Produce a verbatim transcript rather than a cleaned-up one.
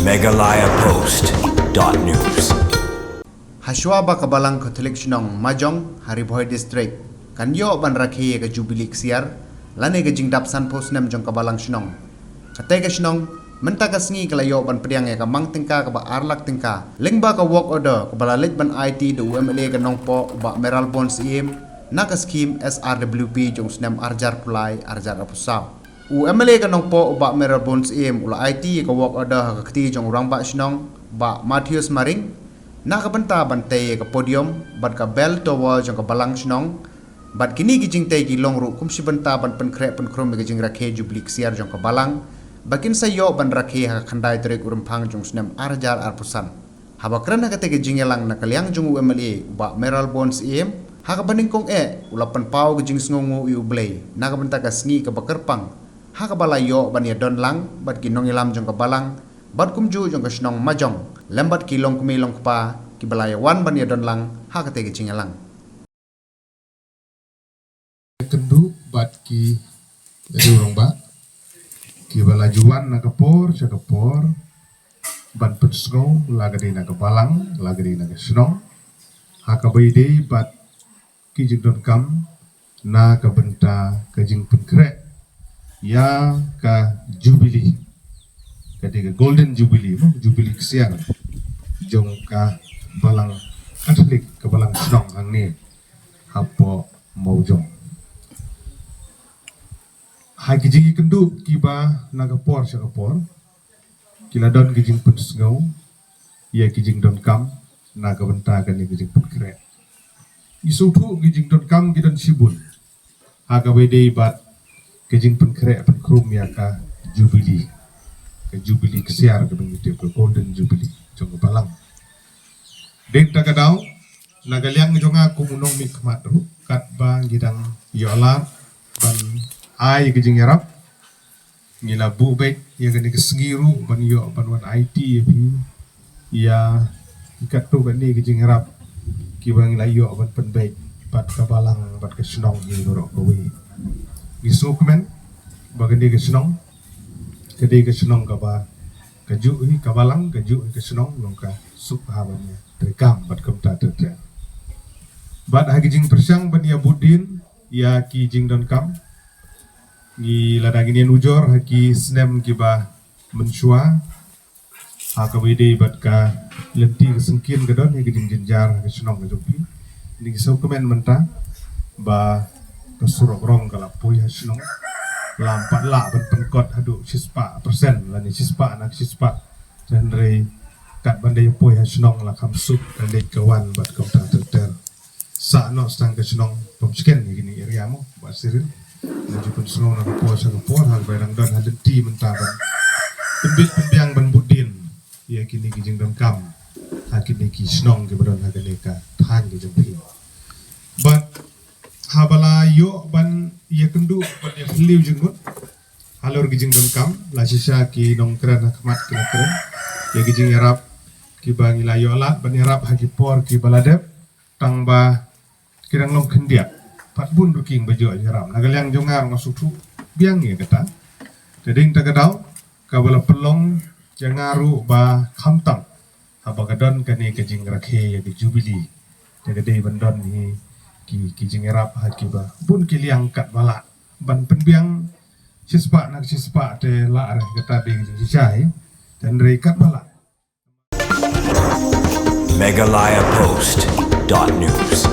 Meghalaya Post dot news. Hashwa ba ka Balang Katholik Shnong Majong ha Ri Bhoi District kan ïoh ban rakhe ïa ka Jubilee Ksiar lane ka jingdap sanphew snem jong ka Balang Shnong. Katei ka shnong mynta ka sngi ka la ïoh ban pdiang ïa ka mang tyngka kaba ar lak tyngka lyngba ka work order kaba la leit ban aiti da u M L A ka Nongpoh u Bah Mayralborn Syiem na ka skhim S R W P jong u snem ar hajar arphew lai ar hajar arphew saw. U M L A ka Nongpoh u Bah Mayralborn Syiem u la aiti ïa ka work order ha ka kti jong u Rangbah Shnong Bah Mathius Maring na ka bynta ban tei ïa ka podium bad ka bell tower jong ka Balang Shnong. Bad kine ki jingtei ki long ruh kum shi bynta ban pynkhreh pynkhrum ïa ka jingrakhe Jubilee Ksiar jong ka Balang ba kin sa ïoh ban rakhe ha ka khyndai tarik u Rymphang jong u snem ar hajar arphew san. Haba kren ha katei ka jingïalang na ka liang jong u M L A u Bah Mayralborn Syiem, ha kaba nyngkong eh u la pynpaw ka jingsngewnguh ïa U Blei na ka bynta ka sngi kaba kyrpang ha kaba la ïoh ban ïadon lang bad ki nongïalam jong ka Balang bad kumjuh jong ka shnong Majong lem bad ki longkmie longkpa kiba la ïawan ban ïadon lang ha katei ka jingïalang. Kynduh bad ki riew rangbah kiba la ju wan na ka por sha ka por ban pynsngew la ka dei na ka Balang la ka dei na ka shnong ha kaba ïadei bad ki jingdonkam na ka bynta ka jingpynkhreh ïa ka Jubilee, ka dei ka Golden Jubilee mo, Jubilee Ksiar jong ka Balang Katholik, ka Balang Shnong hangne hapoh Mawjong. Ha ki jingïakynduh kiba na ka por sha ka por ki la don ki jingpynsngew ïa ki jingdonkam na ka bynta kane ka jingpynkhreh. Ngi sngewthuh ki jingdonkam ki don shibun ha kaba ïadei bad ka jingpynkhreh pynkhrum ïa ka Jubilee, ka Jubilee Ksiar kaba ngi tip ka Golden Jubilee jong ka Balang. Dei ta ka daw na ka liang jong nga kum u nongmihkhmat ruh katba ngi dang ïoh lad ban ai ka jingïarap, ngi la buh beit ïa kane ka sngi ruh ban ïoh ban wan aiti ïa phi ïa katto katne ka jingïarap kiba ngi la ïoh ban pynbeit bad ka Balang bad ka shnong hi baroh kawei. Ngi sngewkmen ba kane ka shnong ka dei ka shnong kaba kajuh hi ka Balang, kajuh hi ka shnong, long ka suk ha ban ïa treikam bad kumta ter ter. Bad ha ki jingpyrshang ban ïa bud dien ïa ki jingdonkam, ngi lada ngin ïanujor ha ki snem kiba mynshuwa ha kaba ïadei bad ka lynti ka syngkien ka don ïa ka jingjynjar ha ka shnong ka jong phi. Ngi sngewkmen mynta ba ka surok rong ka la poi ha shnong, lam pat lah ban pynkot haduh shispah persen lane shispah na shispah. Hynrei kat ban da ïa poi ha shnong la kham suk ka leit ka wan bad kumta ter ter. Sa noh stang ka shnong pymshken ïa kine area mo Bah Cyril. Ngi ju pynsngew na ka por sha ka por ha kaba dang don ha lynti mynta ban pynbit pynbiang ban bud dien ïa kine ki jingdonkam ha kine ki shnong kiba don ha kane ka thaiñ ka jong phi. Bad haba la ïoh ban ïakynduh ban ïakynduh jingmut halor ki jingdonkam, la shisha ki nongkren ha khmat ki la kren ïa ki jingïarap kiba ngi la ïoh lad ban ïarap ha ki por kiba la dep, tang ba ki dang long khyndiat. Pat bun ruh ki ba ju ïarap. Na ka liang jong nga ruh nga sngewthuh biang ïa kata. Te dei ta ka daw kaba la pynlong ïa nga ruh ba khamtam haba ka don kane ka jingrakhe ïa ka Jubilee. Te ka dei ban don hi ki, ki jingïarap ha kiba bun ki liang katba lah ban pynbiang shispah na shispah te lah re kata dei ka jingshisha hi. Te hynrei katba lah. Meghalaya Post dot news.